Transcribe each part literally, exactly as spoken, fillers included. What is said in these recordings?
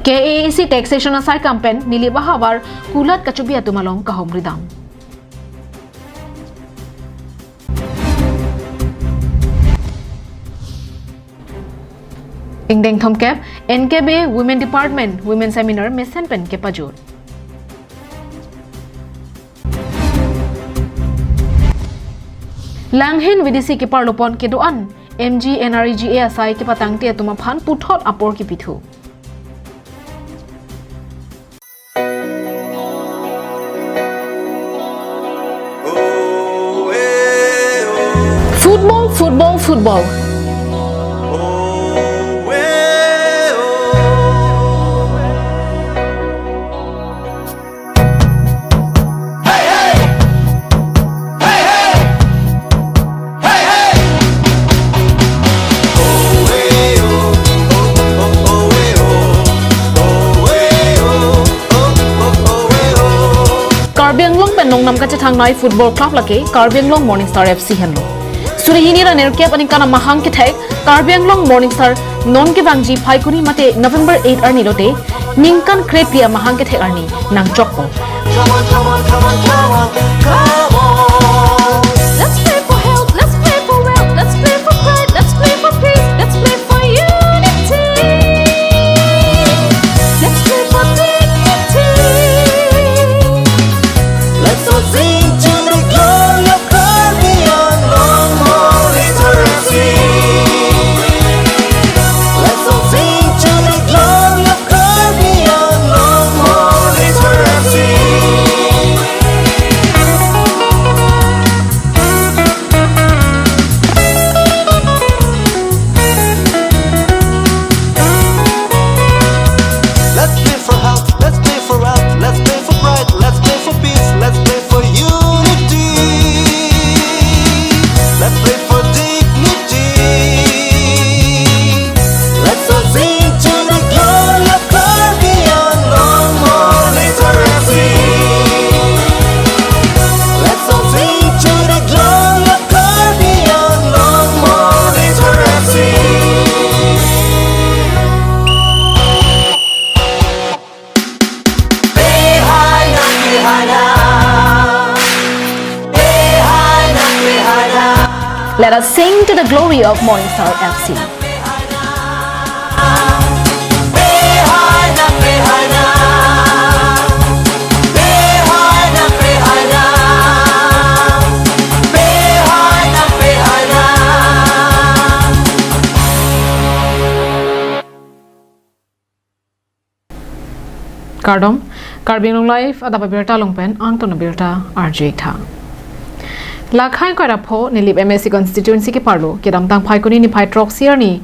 K A A C taxation asaikam pen Nilip ahavar kulat kachobi atum along kahumri dam. Ingdeng thomkep, N K B Women Department Women Seminar mesen pen kepajut. Langhin V D C keparlopon kedo-an, M G N R E G A asai kepatangte atum aphan puthot apor kipithu. Football, football, football. Karbi Anglong pen longnam kachethangnei football club lake Karbi Anglong Morning Star F C henlo. Suri hini ra nerkep aningkan amahang kethek Karbi Anglong Morning Star non kevangji Phaikuni mate November eight arni lote ningkan krephli amahang kethek arni nangchokpo. Come on, come on, come on, come on, come on. Let's play for health, let's play for wealth, let's play for pride, let's play for peace, let's play for unity. Let's play for dignity. Let's all sing to the glory of Karbi Anglong Morning Star F C. Let's all sing to the glory of Karbi Anglong Morning Star F C. Let's play for health, let's play for wealth, let's play for pride, let's play for peace, let's play for unity. Let's play for dignity. Let's all sing to the glory of Karbi Anglong Morning Star F C. Let's all sing to the glory of Karbi Anglong Morning Star F C. Let us sing to the glory of Morning Star F C. Kardom, Karbi Anglong Live adap abirta along pen angton abirta arju-ik tha. Lakhai koira pho Nilip M A C constituency keparlo kedamtang Phaikuni niphai throksi arni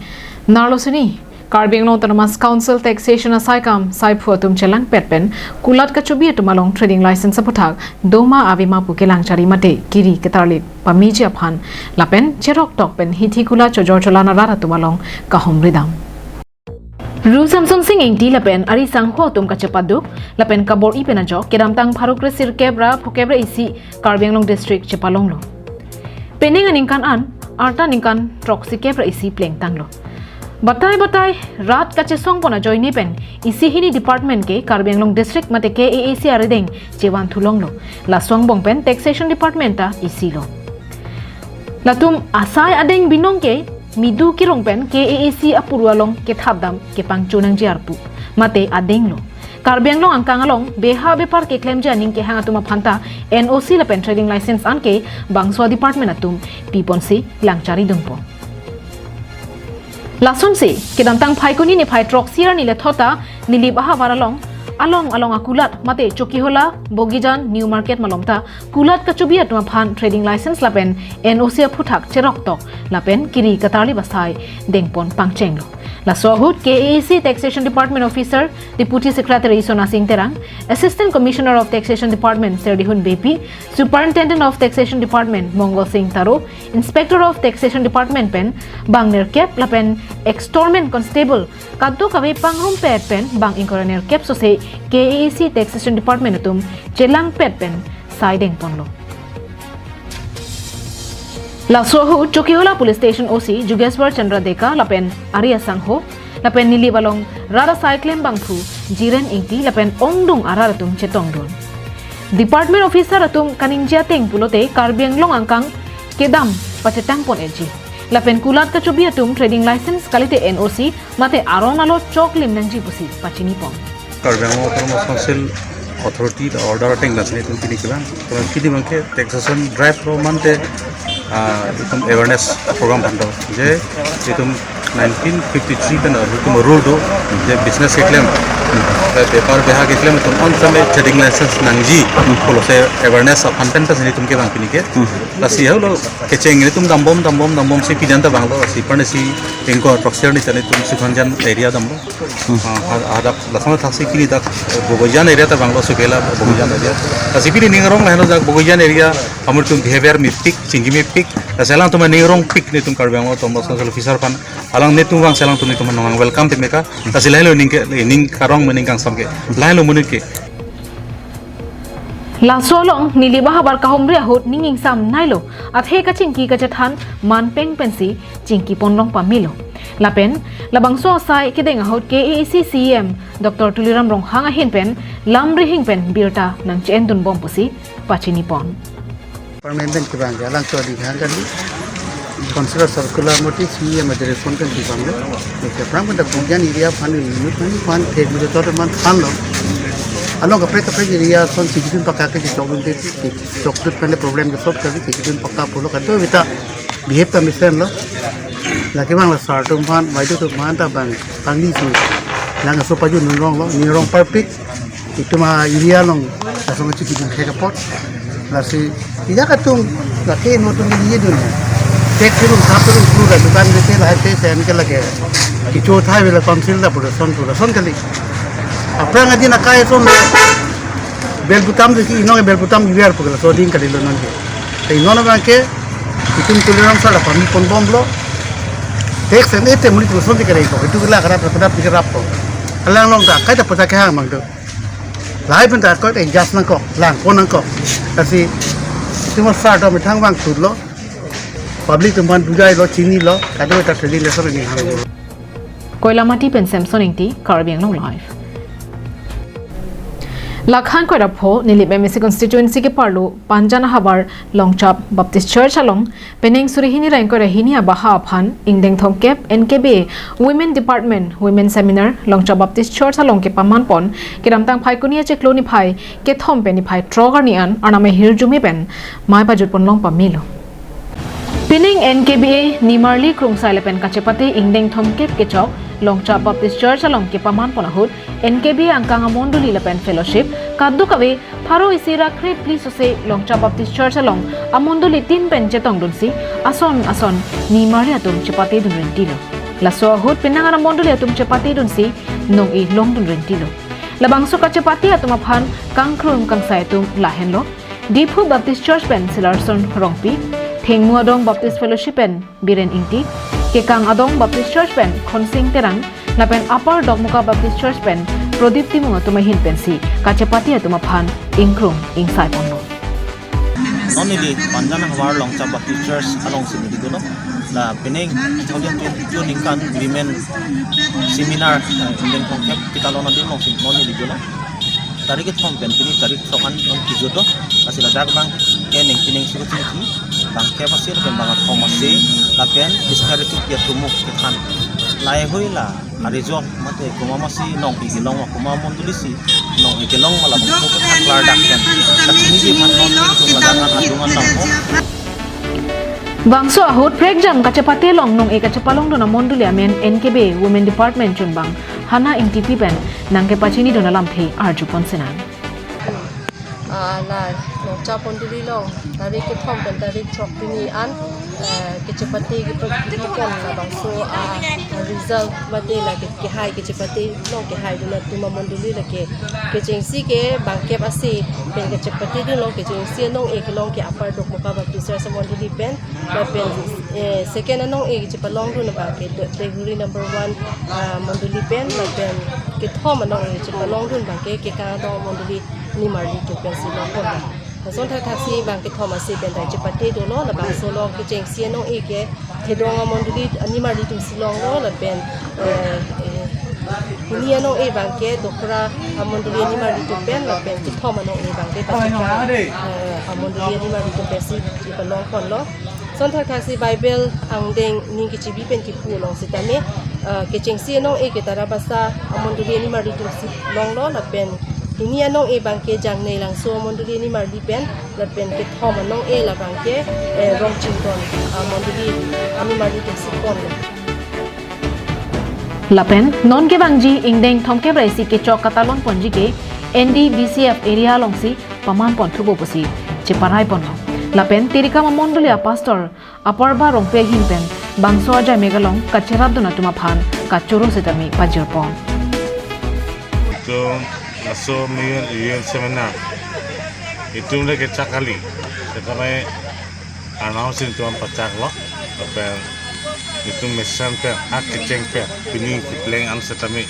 Narlosuni Karbi Anglong Autonomous Council taxation asaikam saiphu atum chelangpet pen kulat kachobi atum along trading license aphuthak doma avema pu kelangchari mate kiri ketarli pameji aphan lapen cheroktok pen hithi kula chojor cholan arat atum along kahumri dam. Ru Samson Sing Ingti lapen ari sangho atum kachepaduk lapen kabor-i pen ajok kedamtang pharo kresirkep ra phokep ra isi Karbi Anglong District chepalonglo. Penang aningkan an arta ningkan throksikep ra isi plengtanglo. Batai batai rat kachesongpon ajoine pen isi hini department ke Karbi Anglong District mate K A A C arideng chevan thulonglo. Laso angbong pen taxation department ta isilo. Latum asai adeng binong ke midu kirong pen K A A C apuru along kethap dam kepangcho nangji arpu mate adenglo. Karbi Anglong angkang along beha bepar keklemji aning kehang atum aphanta N O C lapen trading license anke bangso department atum piponsi langchari dungpo. Lasonsi kedamtang Phaikuni niphai throksi arni lethot ta Nilip ahavar along along along akulat mate Chokihola, Bogijan, New Market malom ta kulat kachobi atum aphan trading license lapen N O C aphuthak cheroktok lapen kiri ketarli basai dengpon pangchenglo. Laso ahut K A A C Taxation Department Officer Deputy Secretary Sona Sing Terang, Assistant Commissioner of Taxation Department Serdihun Beypi, Superintendent of Taxation Department Mongol Sing Taro, Inspector of Taxation Department pen bang nerkep lapen extortion constable kadokave pangrumpet pen bang ingkoi ra nerkep sose K A A C Taxation Department atum chelangpet pen sai dengponlo. Laso ahut Chokihola Police Station O C Jugeswar Chandra Deka lapen ari asangho Lapen Nilip along rat asai klem bangphu Jiren Ingti lapen ongdung arat atum chetongdun. Department officer atum kaningje ateng pulote Karbi Anglong angkang kedam pachetangpon-etji. Lapen kulat kachobi atum trading license kalite N O C mate aron alo choklim nangji pusi pachinipon. Karbi Anglong Autonomous Council authority order ateng lasi nelitum pini kelang. Kelang pini abangke taxation drive lo mate, ah, itum awareness program aphan do. Je itum nineteen fifty-three pen itum rule do. Je business keklem, eh, bepar beha keklem itum on time trading license nangji. Pulote awareness aphan pen ta nelitum kelang pini ke. Lasi halo kecheng nelitum dambom dambom dambomsi pini an ta vanglo. Lasi parne si ingkoi throksi arni ta nelitum Sukhanjan area damlo. Ah, ha-, hadak lason thaksi pini dak, eh, Bogoijan area ta vanglo, Sokela Bogoijan area. Lasi pini ning arong lahenlo dak Bogoijan area, amonit atum behavior mepik, chingki mepik. Lasi alangtum ning arongpik nelitum Karbi Anglong Autonomous Council officer aphan. Alang nelitum vangsi alangtum nelitum nang welcome peme ka. Lasi lahenlo ning ke, ning karong me ning kangsam ke. Lahenlo monit ke. Laso along Nilip ahavar kahumri ahut ning ingsam nailo, athe kachingki kachethan manpeng pensi chingkipon long pamelo. Lapen labangso asai kedeng ahut K A A C C E M Doctor Tuliram Ronghang ahin pen lamrihing pen birta nangche-endunbom pusi pachinipon. Permanent pen kevang ke alang chodi hang kali. Council circular mate C E M a direction pen kevang lo. Oke, prang pen dak Bogoijan area aphan unit aphan thek mujhe tor man thanlo. Along kaprek kaprek area ason chikidun pakka ke chokdun te, chokdun pen problem ke solve kali, chikidun pakka pulo kado vita behave ta mesen lo. Lake bang la sir atum aphan, maidu atum aphan ta bang, bang ni si. Lang so pajun nungrong lo, nungrong perfect. Itum a-area along, laso ma chikidun thek apot. Lasi, ijak atum, lake no atum area dun. Thek thek atum, thap atum, pura dukan dete, lahai te, sen ke lake. Kicho thai vela council ta pura son, pura son kali. Aphrang adin akai son, bel butam de ki, inong bel butam U R pura, so ding kali lo non ke. Te inong abang ke, itum Tuliram sir la pami ponbomlo. Thek sen ete muli pura son di kali ko, itu kala karap, karap, karap ko. Alang along ta, kai ta pura kehang mang tu. Lahai pen ta ko adjust nangkok, lang ko nangkok. Lasi, itum sir atum methang vangthulo. Public atum aphan bujailo, chinilo, kado ta trading license ni hang. Koilamati pen Samson Ingti, Karbi Anglong Live. Lakhan koira pho, Nilip M A C constituency keparlo, Panjan ahavar, Longchap Baptist Church along, penang suri hini ra ingkoi ra hini abaha aphan, ingdeng thomkep N K B A Women Department Women Seminar Longchap Baptist Church along kepamanpon, kedamtang Phaikuni achiklo niphai kethom pen niphai throk arni an arnam ahirjume pen mei pajutpon long pamelo. Penang N K B A Nimarli Krungsai lapen kachepate ingdeng thomkep kechok Longchap Baptist Church along kepamanpon ahut N K B A angkang amondoli lapen fellowship kadokave pharo isi ra krephli sose Longchap Baptist Church along amondoli tin pen chetongdunsi ason ason Nimarli atum chepatedun rintilo. Laso ahut penang ara mondoli atum chepatedunsi nong-e longdun rintilo. Labangso kachepate atum aphan kangkrung kangsai atum lahenlo. Diphu Baptist Church pen Silarson Rongpi, Thengmu Adong Baptist Fellowship pen Biren Ingti, Kekang Adong Baptist Church pen Khonsing Terang, lapen Upper Dokmoka Baptist Church pen Prodip Timung atum ahin pensi kachepate atum aphan ingkrung ingsaiponlo. Non neli Panjan ahavar Longchap Baptist Church alongsi neli dolo. La penang two thousand twenty-two ningkan Women Seminar, eh, ingdeng thomkep kita lona ding alongsi non neli dolo. Tarik kethom pen pini tarik throk an non kijut do. Lasi ladak abang ke neng penang si kachingki, bang kep ase lapen bang kethom ase, lapen disparity ya tumuk kethan. Lahai hui la arijok mate komat masi nong-e kelong ma, komat mondoli si nong-e kelong ma, labangso kethaklar dak pen kachiniji aphan non itum ladak an adung an dampo. Bangso ahut prekjam kachepate along nong-e kachepalongdun amondoli amen N K B A Women Department chunbang Hana Ingtipi pen nangkepachinidun alamthe arjupon sinang. Ah, la Longchap mondoli along tarik kethom pen tarik throk pini an, eh, kachepate kepagi pen labangso, ah, result mate la ke, kehai kachepate along kehaidun atum amondoli lake kechengsi ke bang kep ase pen kachepatedunlo, kechengsi nong-e kelong ke Upper Dokmoka Baptist Church amondoli pen, lapen, eh, second anong-e chepalongdun abang ke De-, Deihori number one, ah, mondoli pen, lapen kethom anong-e chepalongdun abang ke Kekang Adong mondoli Nimarli atum pensi longponlo. Lason thakthak si bang kethom ase pen ta chepate dolo, labangso along kechengsi anong-e ke Thedong amondoli Nimarli atumsi longlo, lapen, eh, Hini anong-e abangke Dophra amondoli animarli atum pen lapen kethom anong-e abangke Pachekar, eh, amondoli animarli atum pensi ipalongponlo. Lason thakthaksi Bible angdeng ning kechibi pen kipu along sitame, eh, kechengsi anong-e ke Tarabasa amondoli animarli atumsi longlo lapen hini anong-e abangke Jangnei Langso amondoli animarli pen lapen kethom anong-e labangke, eh, Rongchington amondoli animarli atumsi ponlo. Lapen non kevangji ingdeng thomkep ra isi kechok katalon ponji ke N D B C F area alongsi paman ponthupo pusi cheparai ponlo. Lapen Tirikam amondoli apastor Aparba Rongpi ahin pen bangso ajai mek along kacherapdun atum aphan kachoro sitame pajirpon. Itum laso Union, Union seminar, itum le kechak kali, setame Arnam asin itum pachaklo, lapen itum mesen pen, hak kecheng pen, pini kepleng an setame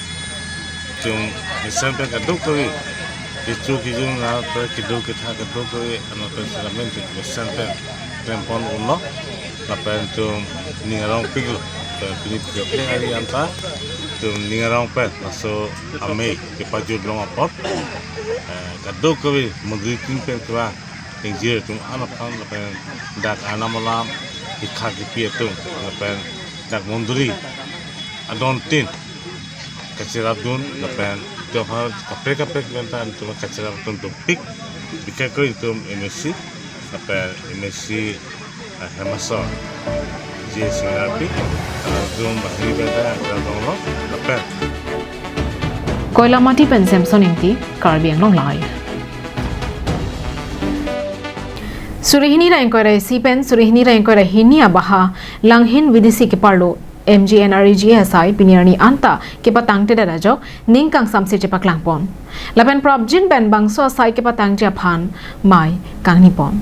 itum mesen pen kadokave, kecho kejun lapen kedo ketha kadokave, ano pen seramen itum mesen pen klempon unlo, lapen itum ning arongpiklo, lapen pini kepleng ari anta itum ning arong pen, laso amei kepajut long apot, eh, kadokave mondoli tin pen kevang ingjir atum an aphan lapen dak Arnam alam hikha kipi atum lapen dak mondoli adon tin kacherapdun lapen itum aphan kaprek kaprek pen ta itum kacherapdun dopik, bikak ko itum M A C lapen M A C, eh, Hemason, G S N R P, eh, itum bahini pen ta kacherapdunlo lapen Koilamati pen Samson Ingti, Karbi Anglong Live. Suri hini ra ingkoi ra isi pen suri hini ra ingkoi ra hini abaha Langhin V D C keparlo M G N R E G A asai pini arni anta kepatangtedet ajok ning kangsamse chepaklangpon. Lapen prapjin pen bangso asai kepatangji aphan mei kangnipon.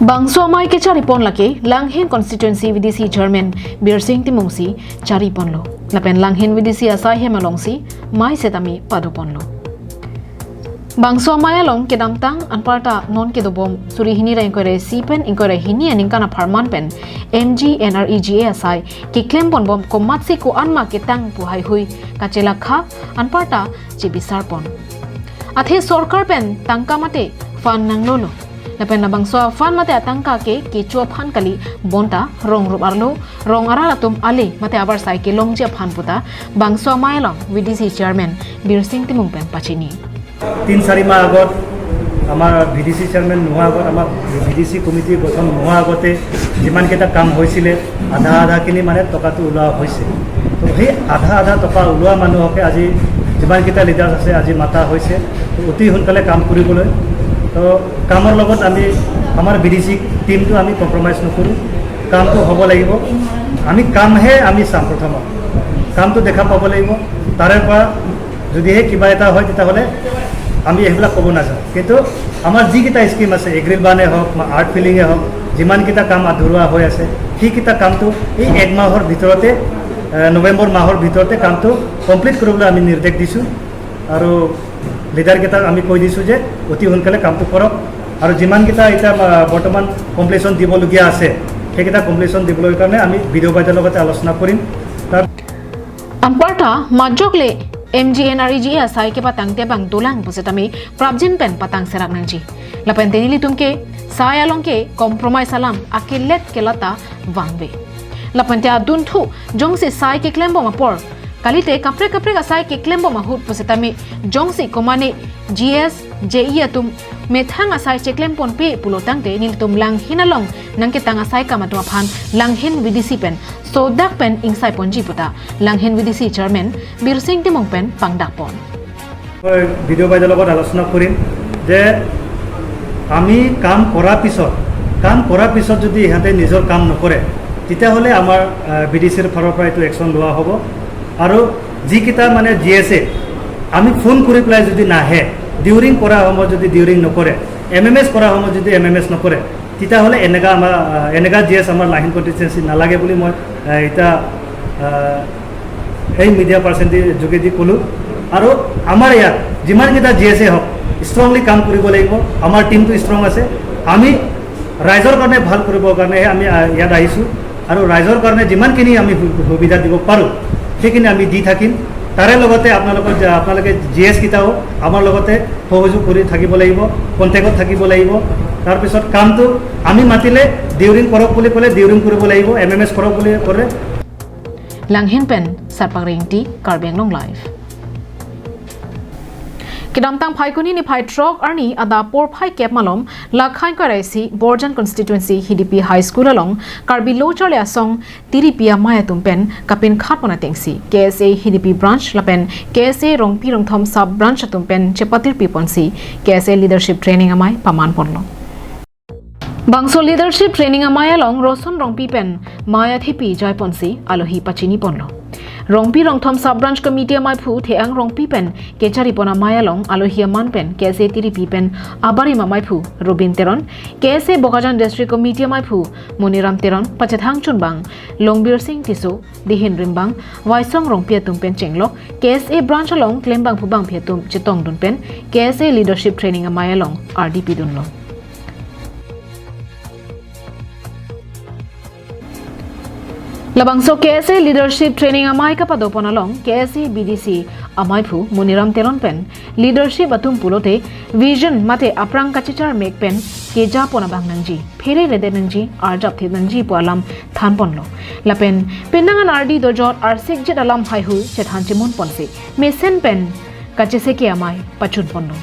Bangso amei kecharipon lake Langhin Constituency V D C Chairman Birsing Timung si chariponlo. Lapen Langhin V D C asai hem alongsi mei setame padoponlo. Bangso amei along kedamtang anparta non kedobom suri hini ra ingkoi ra isi pen ingkoi ra hini aningkan apharman pen M G N R E G A asai keklemponbom komatsi ko-an ma ketang pu haihui kachelakha anparta chebisarpon. Athe sorkar pen tangka mate fund nanglolo. Lapen labangso fund mate atangka ke kecho aphan kali bonta rong rup arlo, rong arat atum ale mate abar sai kelongji aphan puta bangso amei along V D C Chairman Birsing Timung pen pachini. তিন চাৰি মাহ আগত আমাৰ V D C chairman নোহোৱা আগত, আমাৰ V D C committee গঠন নোহোৱা আগতে যিমানকেইটা কাম হৈছিলে, আধা আধাখিনি মানে টকাটো ওলোৱা হৈছে। তো সেই আধা আধা টকা ওলোৱা মানুহকে আজি যিমানকেইটা লিডাৰ্ছ আছে, আজি মাতা হৈছে। তো অতি সোনকালে কাম কৰিবলৈ। তো কামৰ লগত আমি, আমাৰ ভি ডি চি টিমটো আমি কম্প্ৰমাইজ নকৰোঁ। কামটো হ'ব লাগিব। আমি কামহে আমি চাম প্ৰথমত। কামটো দেখা পাব লাগিব। তাৰে পৰা যদিহে কিবা এটা হয়, তেতিয়াহ'লে আমি সেইবিলাক ক'ব নাযাওঁ। কিন্তু আমাৰ যিকেইটা স্কিম আছে, এগ্ৰিল বানে হওক বা আৰ্ট ফিলিঙে হওক, যিমানকেইটা কাম আধৰুৱা হৈ আছে, সেইকেইটা কামটো এই এক মাহৰ ভিতৰতে, এ, নৱেম্বৰ মাহৰ ভিতৰতে কামটো কমপ্লিট কৰিবলৈ আমি নিৰ্দেশ দিছোঁ। আৰু লিডাৰকেইটাক আমি কৈ দিছোঁ যে অতি সোনকালে কামটো কৰক। আৰু যিমানকেইটা এতিয়া, আ, বৰ্তমান কমপ্লিশ্যন দিবলগীয়া আছে, সেইকেইটা কমপ্লিশ্যন দিবলৈ কাৰণে আমি বি ডি অ' বাইদেউৰ লগতে আলোচনা কৰিম। তাৰ Anparta majok le M G N R E G A asai kepatangte abang dolang pusitame prapjin pen patang serak nangji. Lapen te nelitum ke sai along ke compromise alam akelet kelata vangve. Lapen te adunthu jongsi sai keklembom apor, kalite kaprek kaprek asai keklembom ahut pusitame jongsi komane G S, J E atum methang asai cheklemponpe pulotangte nelitum Langhin along nangketang asai kam atum aphan Langhin V D C pen sodak pen ingsaiponji puta Langhin V D C chairman Birsing Timung pen pangdakpon. মই B D অ' বাইদেউৰ লগত আলোচনা কৰিম যে আমি কাম কৰাৰ পিছত, কাম কৰাৰ পিছত যদি ইহঁতে নিজৰ কাম নকৰে, তেতিয়াহ'লে আমাৰ, আহ, ভি ডি চিৰ ফালৰ পৰা এইটো একশ্যন লোৱা হ'ব। আৰু যিকেইটা মানে জি এছে আমি ফোন কৰি পেলাই যদি নাহে, ডিউৰিং কৰা সময়ত যদি ডিউৰিং নকৰে, এম এম এছ কৰা সময়ত যদি এম এম এছ নকৰে, তেতিয়াহ'লে এনেকা আমাৰ, আহ, এনেকা জি এছ আমাৰ লাহিন কনষ্টিটুৱেঞ্চি নালাগে বুলি মই, আহ, এতিয়া, আহ, এই মিডিয়া পাৰ্চনটিৰ যোগেদি ক'লোঁ। আৰু আমাৰ ইয়াত যিমানকেইটা জি এছে হওক, ষ্ট্ৰংলি কাম কৰিব লাগিব। আমাৰ টিমটো ষ্ট্ৰং আছে। আমি ৰাইজৰ কাৰণে ভাল কৰিবৰ কাৰণেহে আমি, আহ, ইয়াত আহিছোঁ। আৰু ৰাইজৰ কাৰণে যিমানখিনি আমি সু-, সুবিধা দিব পাৰোঁ, সেইখিনি আমি দি থাকিম। তাৰে লগতে আপোনালোকৰ যে, আপোনালোকে জি এছ কেইটাও আমাৰ লগতে সহযোগ কৰি থাকিব লাগিব, কণ্টেক্টত থাকিব লাগিব। তাৰপিছত কামটো আমি মাতিলে ডিউৰিং কৰক বুলি ক'লে ডিউৰিং কৰিব লাগিব, এম এম এছ কৰক বুলি ক'লে। Langhin pen Sarpang Ringti, Karbi Anglong Live. Kedamtang Phaikuni niphai throk arni adap porphai kep malom, Lakhain Koiraisi, Borjan Constituency, Hidipi High School along Karbi Lo Charli Asong tiripi amei atum pen kapinkhat pon atengsi K S A Hidipi Branch lapen K S A Rongpi Rongthom Sub Branch atum pen chepatirpi ponsi K S A Leadership Training Amei paman ponlo. Bangso Leadership Training Amei along Roson Rongpi pen mei athepi jai ponsi alohi pachini ponlo. Rongpi Rongthom Sub Branch Committee ameiphu Theang Rongpi pen kechari pon amei along alohi aman pen K S A tiripi pen abarim ameiphu Rubin Teron, K S A Bokajan District Committee ameiphu Moniram Teron, pachethang chunbang Longbir Sing Tisso, dihin rimbang Waisong Rongpi atum pen chenglok K S A Branch along klembangphu bangphi atum chetongdun pen K S A Leadership Training Amei along ardi pidunlo. Labangso K S A Leadership Training Amei kapado pon along K S A B D C ameiphu Moniram Teron pen leadership atum pulote vision mate aphrang kachechar mek pen keja pon abang nangji, phere redet nangji, arjap thit nangji pu alam than ponlo. Lapen penang an ardi dojot arsik jet alam haihui chethan chemon ponsi mesen pen kacheseke amei pachun ponlo.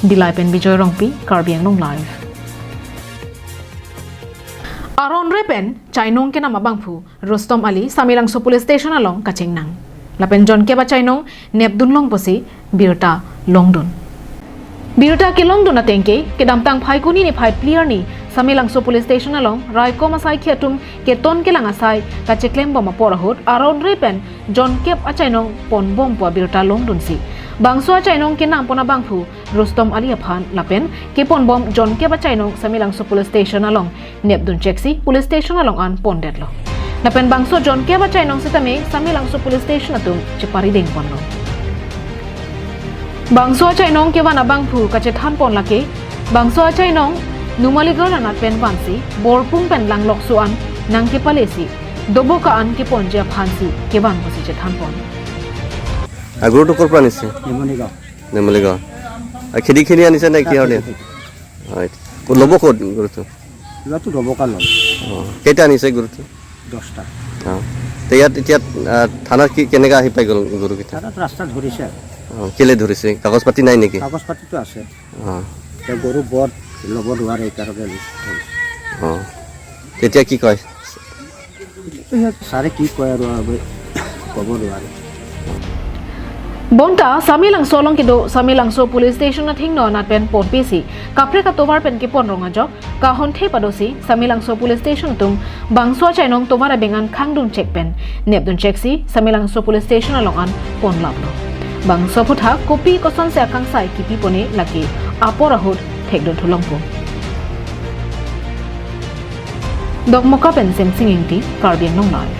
Dillai pen Bijoy Rongpi, Karbi Anglong Live. Aron re pen chainong kenam abangphu Rustom Ali Samelangso Police Station along kachengnang. Lapen jonkep achainong nepdun long pusi birta longdun. Birta kelongdun atengke, kedamtang Phaikuni niphai phli arni Samelangso Police Station along raikom asaikhi atum keton kelang asai kacheklem bom apor ahut aron re pen jonkep achainong ponbom pu abirta longdunsi bangso achainong kenam pon abangphu Rustom Ali aphan lapen kepon bom jonkep achainong Samelangso Police Station along nepdun cheksi Police Station along an pondetlo. Lapen bangso jonkep achainong sitame Samelangso Police Station atum cheparideng ponlo. Bangso achainong kevan abangphu kachethan pon lake, bangso achainong Numaligarh anat pen vansi Borpung pen langlokso an nangkepalesi doboka an keponji aphansi kevan pusi chethan pon. Agro to korpra anise? Nemonigaon. Nemonigaon. A khedi khedi anise na ki horde? Right. Ko lobo kot guru to? Lobo to doboka lo. Oh. Keita anise guru to? Dosta. Oh. Te yat, yat, ah, thana ki kenega ahi pai guru, guru kita? Thana rasta dhurise. Oh, kele dhurise? Kagos pati nai neki? Kagos pati to ase. অ। এতিয়া গৰু বৰ ল'ব নোৱাৰে, এইকাৰণে লৈছোঁ। অ। তেতিয়া কি কয়? এতিয়া ছাৰে কি কয় আৰু, আৰু ক'ব নোৱাৰে। Bonta Samelangso along kedo Samelangso Police Station athengno anat pen ponpesi kaprek atovar pen kepon rong ajok kahon the padosi Samelangso Police Station atum bangso achainong tovar abeng an khangdun chek pen nepdun cheksi Samelangso Police Station along an ponlaplo. Bangso aphuthak kopi kosonsi akangsai kipi pone lake apor ahut thekdun thulongpo. Dokmoka pen Semsing Ingti, Karbi Anglong Live.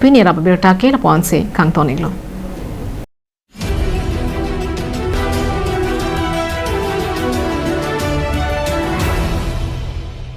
Pini rap abirta ke lapu-ansi kangton iklo.